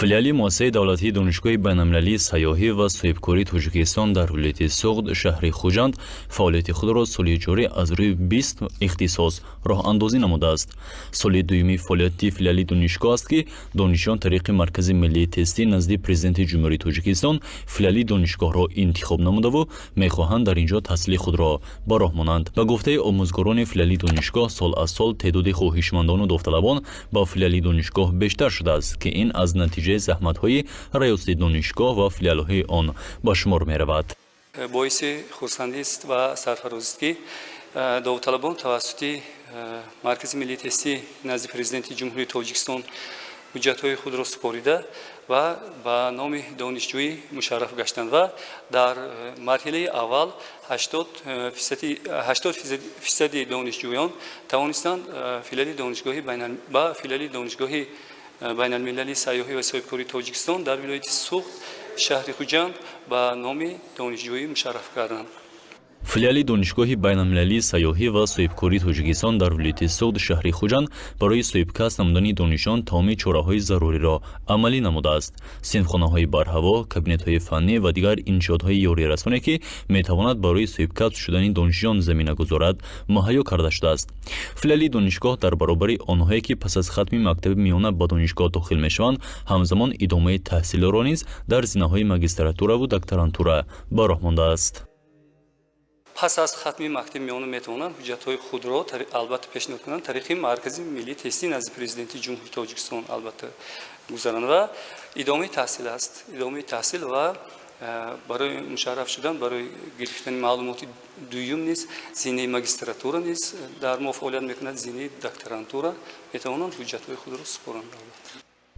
Филиали муассисаи давлатии Донишгоҳи байналмилалии сайёҳӣ ва соҳибкории Тоҷикистон дар вилояти Суғд, шаҳри Хуҷанд фаъолияти худро соли ҷорӣ аз рӯи 20 ихтисос роҳандозӣ намудааст. Соли дуюми фаъолияти филиали донишгоҳ аст, ки донишҷӯён тариқи Маркази миллии тестӣ назди Президенти Ҷумҳурии Тоҷикистон филиали донишгоҳро интихоб намудаву мехоҳанд дар ин ҷо таҳсили худро ба роҳ монанд. Ба гуфтаи омӯзгорони филиали донишгоҳ, сол аз сол теъдоди хоҳишмандону довталабон ба филиали донишгоҳ бештар шудааст, ки ин аз натиҷаи заҳматҳои раёсати донишгоҳ ва филиалҳои он ба шумор меравад. Боиси хурсандист ва сарфарозист, ки довталабон тавассути Маркази миллии тестӣ назди Президенти Ҷумҳурии Тоҷикистон ҳуҷҷатҳои худро супорида ва ба номи донишҷӯӣ мушарраф гаштанд ва дар марҳилаи аввал 80 фисади донишҷӯён тавонистанд ба филиали Донишгоҳи байналмилалии сайёҳӣ ва соҳибкории Тоҷикистон дар вилояти Суғд, шаҳри Хуҷанд ба номи донишҷӯӣ мушарраф гарданд. Филиали Донишгоҳи байналмилалии сайёҳӣ ва соҳибкории Тоҷикистон дар вилояти Суғд, шаҳри Хуҷанд барои соҳибкасб намудани донишҷӯён тамоми чораҳои заруриро амалӣ намудааст. Синфхонаҳои барҳаво, кабинетҳои фаннӣ ва дигар иншоотҳои ёрирасоне, ки метавонад барои соҳибкасб шудани донишҷӯён замина гузорад, муҳайё карда шудааст. Филиали донишгоҳ дар баробари онҳое, ки пас аз хатми мактаби миёна ба донишгоҳ дохил мешаванд, ҳамзамон идомаи таҳсилро низ дар зинаҳои магистратураву докторантура ба роҳ мондааст. Пас аз хатми мактаби миёна метавонанд ҳуҷҷатҳои худро, албатта, пешниҳод кунанд, тариқи Маркази миллии тестӣ назди Президенти Ҷумҳурии Тоҷикистон, албатта, гузаранд ва идомаи таҳсил аст, идомаи таҳсил ва барои мушарраф шудан, барои гирифтани маълумоти дуюм низ зинаи магистратура низ дар мо фаъолият мекунад, зинаи докторантура метавонанд ҳуҷҷатҳои худро супоранд, албатта.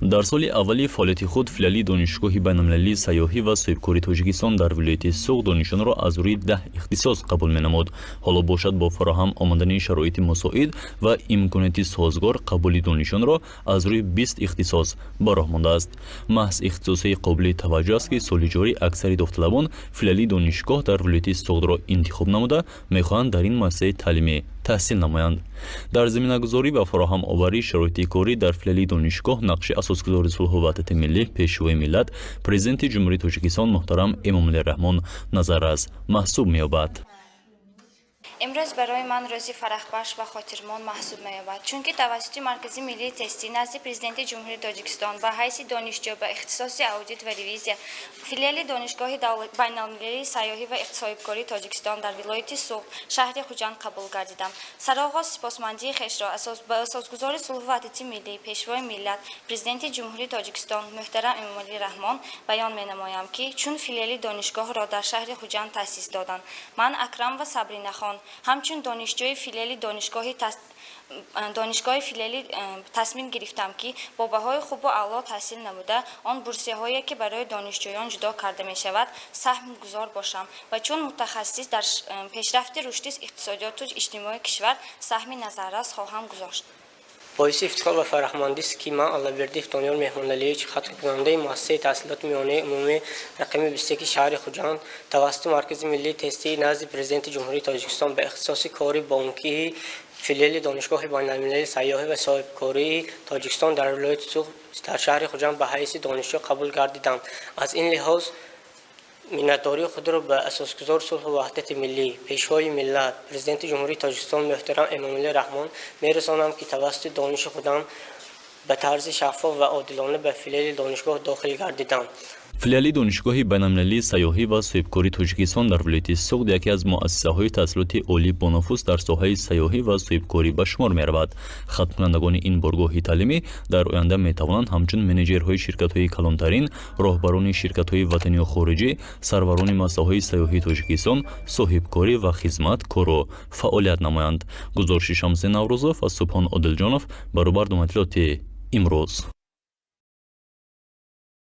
Дар соли аввали фаъолияти худ филиали Донишгоҳи байналмилалии сайёҳӣ ва соҳибкории Тоҷикистон дар вилояти Суғд донишҷӯёнро аз рӯи 10 ихтисос қабул менамуд. Ҳоло бошад, бо фароҳам омадани шароити мусоид ва имконияти созгор, қабули донишҷӯёнро аз рӯи 20 ихтисос ба роҳ мондааст. Маҳз ихтисосҳои қобили таваҷҷӯҳ аст, ки соли ҷорӣ аксари довталабон филиали донишгоҳ дар вилояти Суғдро интихоб намуда, мехоҳанд дар ин муассисаи таълимӣ таҳсил намоянд. Дар заминагузорӣ ва фароҳам оварии шароити корӣ дар филиали донишгоҳ нақши асосгузори сулҳу ваҳдати миллӣ, Пешвои миллат, Президенти Ҷумҳурии Тоҷикистон муҳтарам Эмомалӣ Раҳмон назаррас маҳсуб меёбад. Имрӯз барои ман рӯзи фараҳбахш ва хотирмон маҳсуб меёбад, чунки тавассути Маркази миллии тестӣ назди Президенти Ҷумҳурии Тоҷикистон ба ҳайси донишҷӯ ба ихтисоси аудит ва ревизия филиали Донишгоҳи байналмилалии сайёҳӣ ва соҳибкории Тоҷикистон дар вилояти Суғд, шаҳри Хуҷанд қабул гардидам. Сароғоз сипосмандии хешро ба асосгузори сулҳу ваҳдати миллӣ, Пешвои миллат, Президенти Ҷумҳурии Тоҷикистон муҳтарам Эмомалӣ Раҳмон баён менамоям, ки чун филиали донишгоҳро дар шаҳри Хуҷанд таъсис доданд. Ман, Акрамова Сабринахон, ҳамчун донишҷӯи филиали донишгоҳи филиали тасмим гирифтам, ки бо баҳои хубу аъло таҳсил намуда, он бурсияҳое, ки барои донишҷӯён ҷудо карда мешавад, саҳмгузор бошам ва чун мутахассис дар пешрафти рушди иқтисодиёту иҷтимоии кишвар саҳми назаррас хоҳам гузошт. Боиси ифтихор ва фараҳмандист, ки ман, Аллабердиев Дониёр Меҳмоналиевич, хатмкунандаи муассисаи таҳсилоти миёнаи умумии рақами 21 шаҳри Хуҷанд, тавассути Маркази миллии тестии назди Президенти Ҷумҳурии Тоҷикистон ба ихтисоси кори бонкии филиали Донишгоҳи байналмилалии сайёҳӣ ва соҳибкории Тоҷикистон дар вилояти Суғд, дар шаҳри Хуҷанд ба ҳайси донишҷӯ қабул гардидам. Аз ин лиҳоз миннатдории худро ба асосгузори сулҳу ваҳдати миллӣ, Пешвои миллат, Президенти Ҷумҳурии Тоҷикистон муҳтарам Эмомалӣ Раҳмон мерасонам, ки тавассути дониши худам ба тарзи шаффоф ва одилона ба филиали донишгоҳ дохил гардидам. Филиали Донишгоҳи байналмилалии сайёҳӣ ва соҳибкории Тоҷикистон дар вилояти Суғд яке аз муассисаҳои таҳсилоти олии бонуфуз дар соҳаи сайёҳӣ ва соҳибкорӣ ба шумор меравад. Хатмкунандагони ин боргоҳи таълимӣ дар оянда метавонанд ҳамчун менеҷерҳои ширкатҳои калонтарин, роҳбарони ширкатҳои ватанию хориҷӣ, сарварони муассисаҳои сайёҳии Тоҷикистон, соҳибкорӣ ва хизмат кору фаъолият намоянд. Гузориши Шамси Наврӯзов ва Субҳон Одилҷонов баробар иттилооти имрӯз.